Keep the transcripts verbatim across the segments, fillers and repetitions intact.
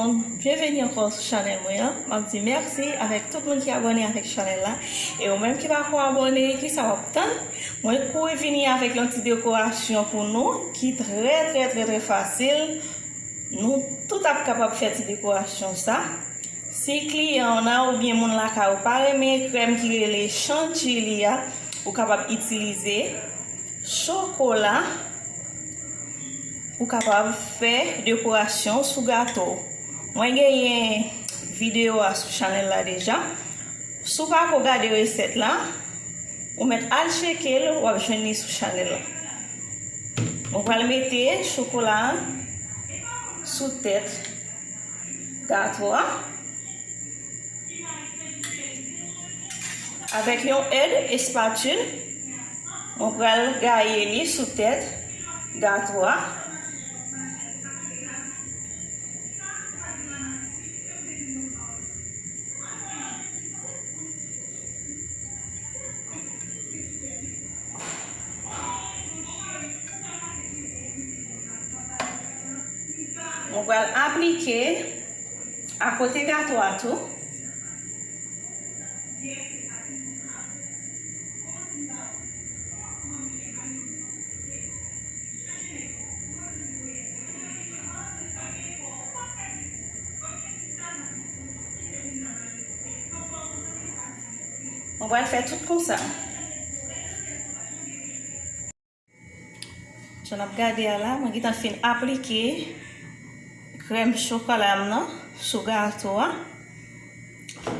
Byenveni ankò sou chanèl mwen an. M ap di mèsi avèk tout moun ki abòne avèk chanèl la. E ou menm ki pako abòne, kisa w ap tann? Mwen kouri vini avèk yon ti dekorasyon pou nou ki trè, trè, trè, trè fasil. Nou tout ap kapab fè ti dekorasyon sa. Si kliyan w nan oubyen moun lakay ou pa renmen krèm ki rele chantilly a, ou kapab itilize chokola. Ou kapab fè dekorasyon sou gato. Mwen genyen videyo a sou chanèl la deja. Si w pako gade resèt la, ou mèt al tcheke l, w ap jwenn li sou chanèl la. Mwen pral mete chokola a sou tèt gato a. Avèk yon èd espatil, mwen pral gaye li sou tèt gato a. Mwen pral aplike akote gato a tou. Mwen pral fè tout konsa. Jan n ap gade a la, mwen gentan fin aplike krèm chokola m nan sou gato a.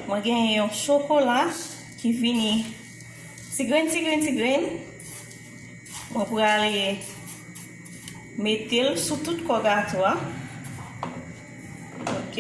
Mwen genyen yon chokola ki vini ti grenn, ti grenn, ti grenn. Mwen prale mete l sou tout kò gato a. Ok.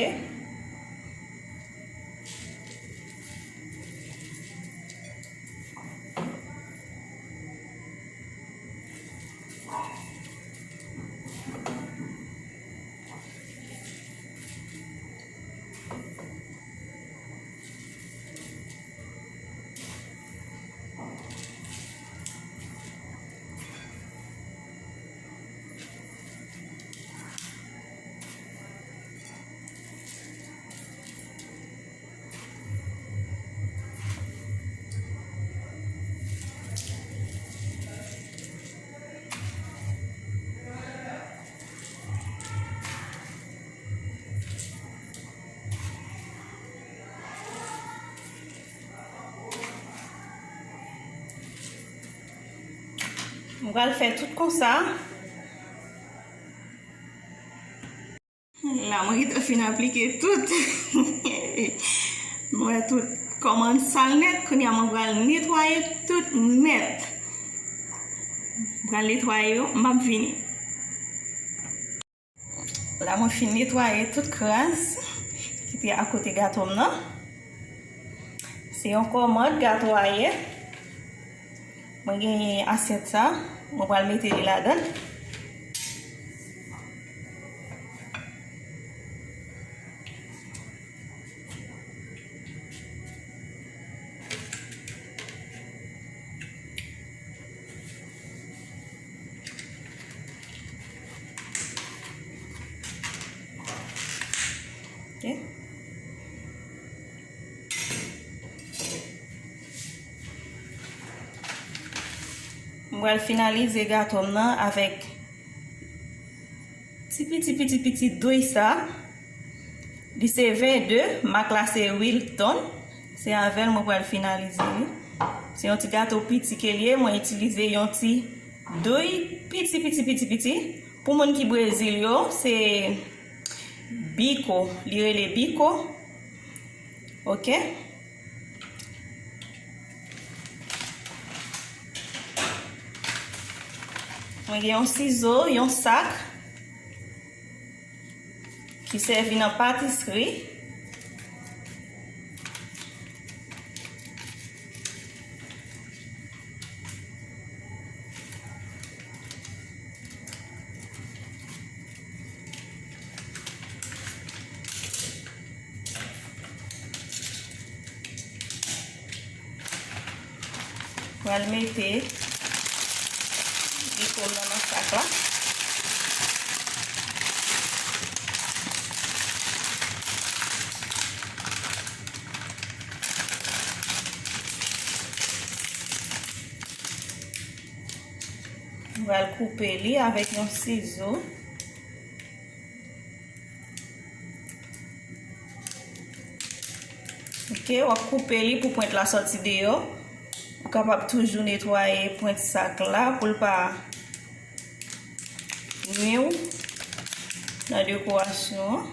Mwen pral fè tout konsa. La, mwen gentan fin aplike tout. Mwen wè tout kòman sal nèt. Kounye a, mwen pral netwaye tout nèt. Mwen pral netwaye yo, m ap vini. La, mwen fin netwaye tout kras ki te akote gato m nan. Se yon kòmand gato a ye. Mwen genyen asyèt sa, mwen pral mete li ladan. Ok. Mwen pral finalize gato m nan avèk ti piti, piti, piti dwey sa. Li se ven de, mak la se Wilton. Se avè l mwen pral finalize li. Se yon ti gato piti ke l ye, mwen itilize yon ti dwey piti, piti, piti, piti. Pou moun ki Brezil yo, se biko. Li rele biko. Ok. Mwen gen yon sizo, yon sak ki sèvi nan patisri. Pral mete biko m nan nan sak la. Pral koupe li avèk yon sizo. Ok, w ap koupe li pou pwent la sòti deyò. Ou kapab toujou netwaye pwent sak la pou l pa nwi w nan dekorasyon an.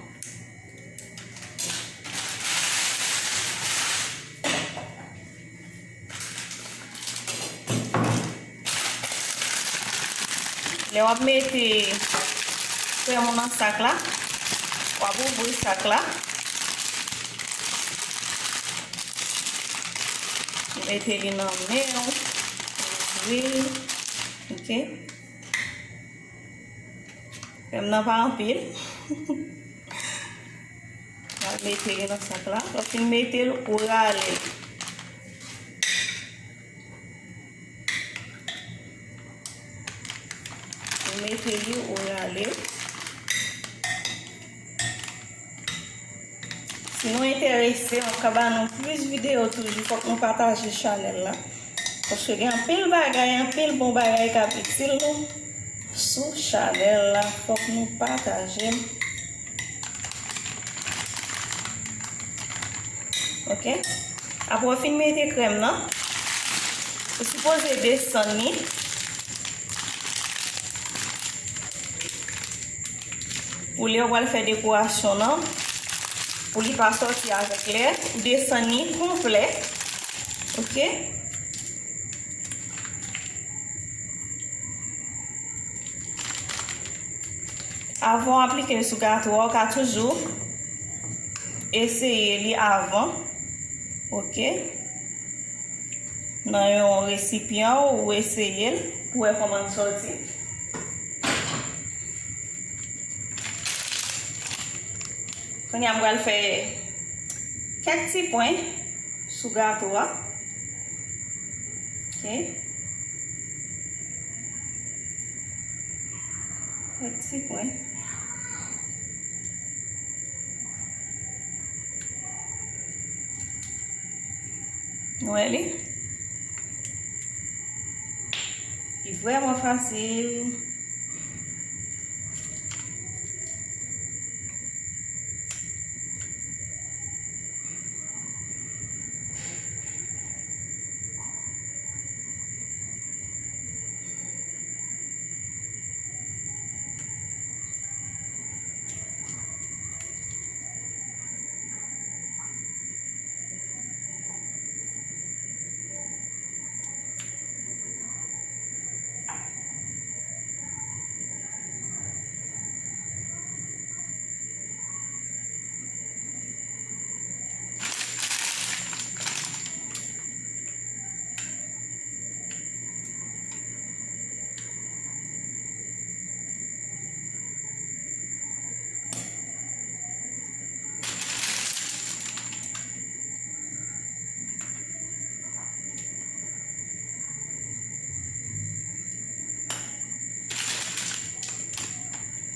Lè w ap mete krèm ou nan sak la, w ap ouvri sak la. Mete li nan men w, ouvri l. Ok. Krèm nan pa anpil. Pral mete li nan sak la. Lè w fin mete l, ou rale l. Ou mete li, ou rale l. Si nou enterese, m ap ka ba nou plis videyo toujou. Fòk nou pataje chanèl la. Paske gen anpil bagay, anpil bon bagay k ap itil nou sou chanèl la. Fòk nou pataje l. Ok. Apre w fin mete krèm nan, ou sipoze desann li pou lè w pral fè dekorasyon nan, pou li pa sòti avèk lè, ou desann li konplè. Ok. Avan w aplike l sou gato a, ou ka toujou eseye li avan. Ok. Nan yon resipyan, ou eseye l pou wè kòman l sòti. Kounye a, m pral fè kèk ti pwen sou gato a. Ok. Kèk ti pwen. Nou wè li? Li vrèman fasil.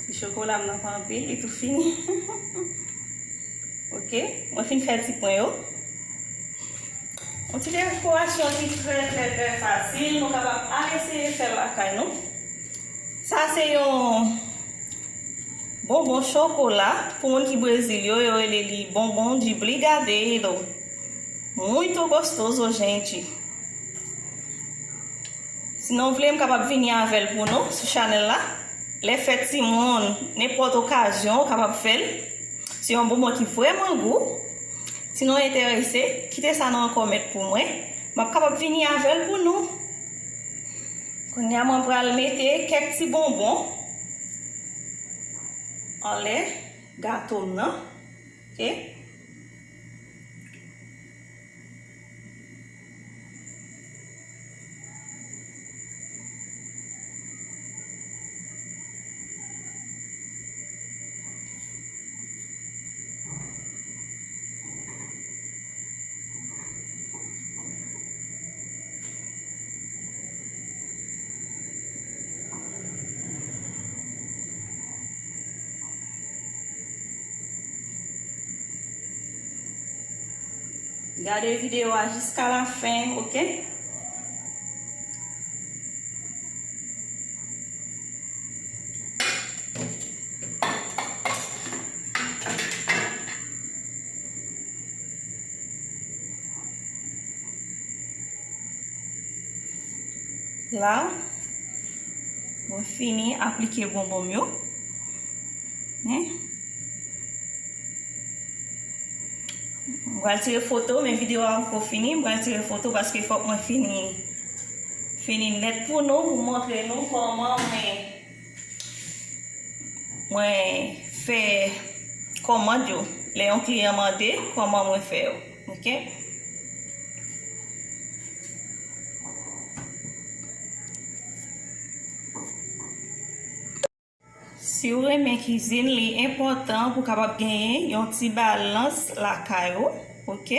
Si chokola m nan pa anpil, li tou fini. Ok, mwen fin fè ti pwen yo. Yon ti dekorasyon ki trè, trè, trè fasil. Nou kapab al eseye fè l lakay nou. Sa se yon bonbon chokola. Pou moun ki Brezil yo, yo rele li bonbon de brigadeiro. Muito gostoso, gente. Sinon, w vle, m kapab vini avè l pou nou sou chanèl la. Lè fèt timoun, nenpòt okazyon, ou kapab fè l. Se yon bonbon ki vrèman gou. Si nou enterese, kite sa nan kòmantè pou mwen. M ap kapab vini avè l pou nou. Kounye a, mwen pral mete kèk ti bonbon anlè gato m nan. Ok? Gade videyo a jiska la fen, ok? La, mwen fini aplike bonbon m yo. Men, mwen pral tire foto, men videyo a poko fini. Mwen pral tire foto paske fòk mwen fini, fini nèt pou nou, pou montre nou kòman mwen, mwen fè kòmand yo. Lè yon kliyan mande, kòman mwen fè yo. Ok? Si w renmen kizin, li enpòtan pou w kapab genyen yon ti balans lakay ou, ok?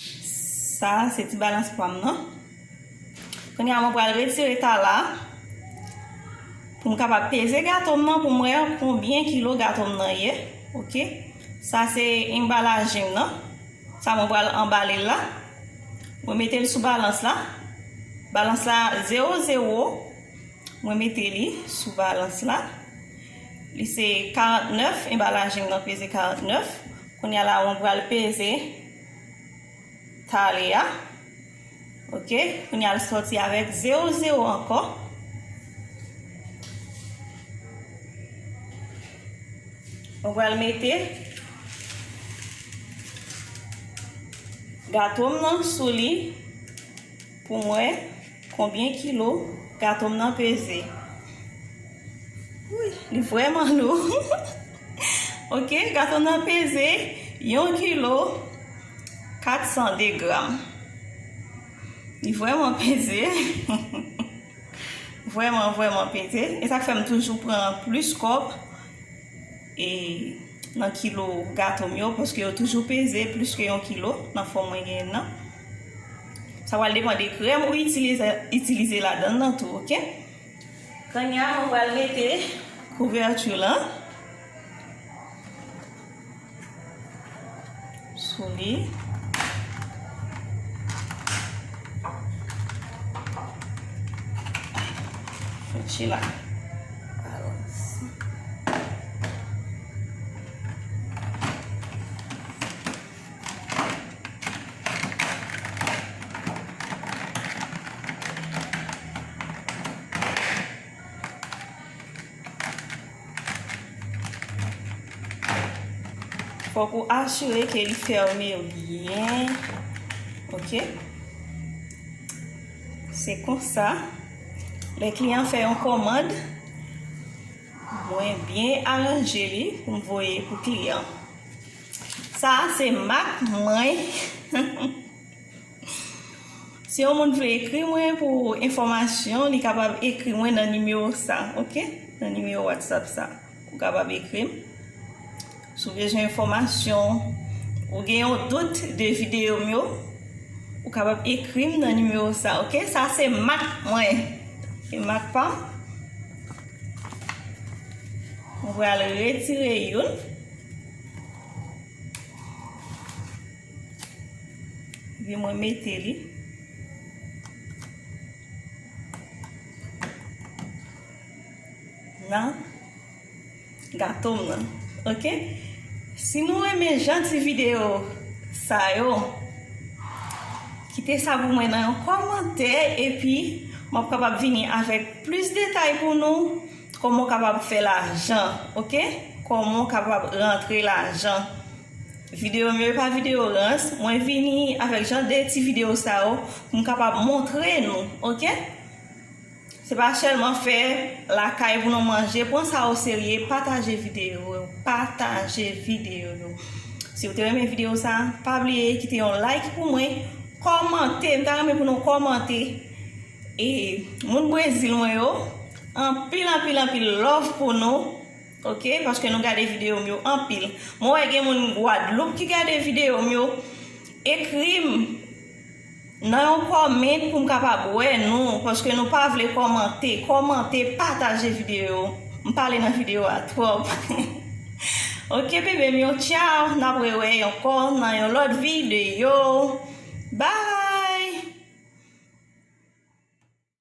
Sa se ti balans pa m nan. Kounye a, mwen pral retire tala pou m kapab peze gato m nan, pou m wè konbyen kilo gato m nan ye, ok? Sa se enbalaj m nan. Sa mwen pral anbale l la. Mwen mete l sou balans la. Balans la zewo zewo. Mwen mete li sou balans la. Li se karantnèf, enbalaj m nan peze karantnèf. Kounye a la, mwen pral peze tale a. Ok, kounye a l sòti avèk zewo zewo ankò. Mwen pral mete gato m nan sou li pou m wè konbyen kilo gato m nan peze. Wi, li vrèman lou. Ok, gato m nan peze yon kilo kat san de gram. Li vrèman peze. Vrèman, vrèman peze. E sa k fè m toujou pran plis kòb e nan kilo gato m yo, paske yo toujou peze plis ke yon kilo nan fòm mwen genyen nan. Sa pral depann de krèm ou itilize, itilize ladan l nan tou, ok? Kounye a, mwen pral mete kouvèti lan sou li. Fouti la. Alò. Fòk ou asire ke li fèmen byen. Ok? Se konsa, lè kliyan fè yon kòmand, mwen byen aranje li pou m voye pou kliyan. Sa a se mak mwen. Si yon moun vle ekri mwen pou enfòmasyon, li kapab ekri mwen nan nimewo sa, ok? Nan nimewo WhatsApp sa. Ou kapab ekri m. Si w bezwen enfòmasyon, ou gen yon dout de videyo m yo, ou kapab ekri m nan nimewo sa, ok? Sa se mak mwen. Se mak pa m. Mwen pral retire youn. Epi mwen mete li nan gato m nan. Ok? Si nou renmen jan ti videyo sa yo, kite sa pou mwen nan yon kòmantè, epi m ap kapab vini avèk plis detay pou nou, kòman w kapab fè lajan, ok? Kòman w kapab rantre lajan. Videyo m yo e pa videyo rans. Mwen vini avèk jan de ti videyo sa yo pou m kapab montre nou, ok? Se pa sèlman fè lakay pou nou manje. Pran sa o serye, pataje videyo yo, pataje videyo yo. Si w te renmen videyo sa, pa bliye kite yon like pou mwen, kòmante, m ta renmen pou nou kòmante. E moun Brezil mwen yo, anpil, anpil, anpil love pou nou. Ok, paske nou gade videyo m yo anpil. Mwen wè gen moun Gwadloup ki gade videyo m yo. Ekri m nan yon kòmant pou m kapab wè nou, paske nou pa vle kòmante. Kòmante, pataje videyo. M pale nan videyo a twòp. Ok, bebe m yo, tchaw. N ap rewè ankò nan yon lòt videyo. Bye.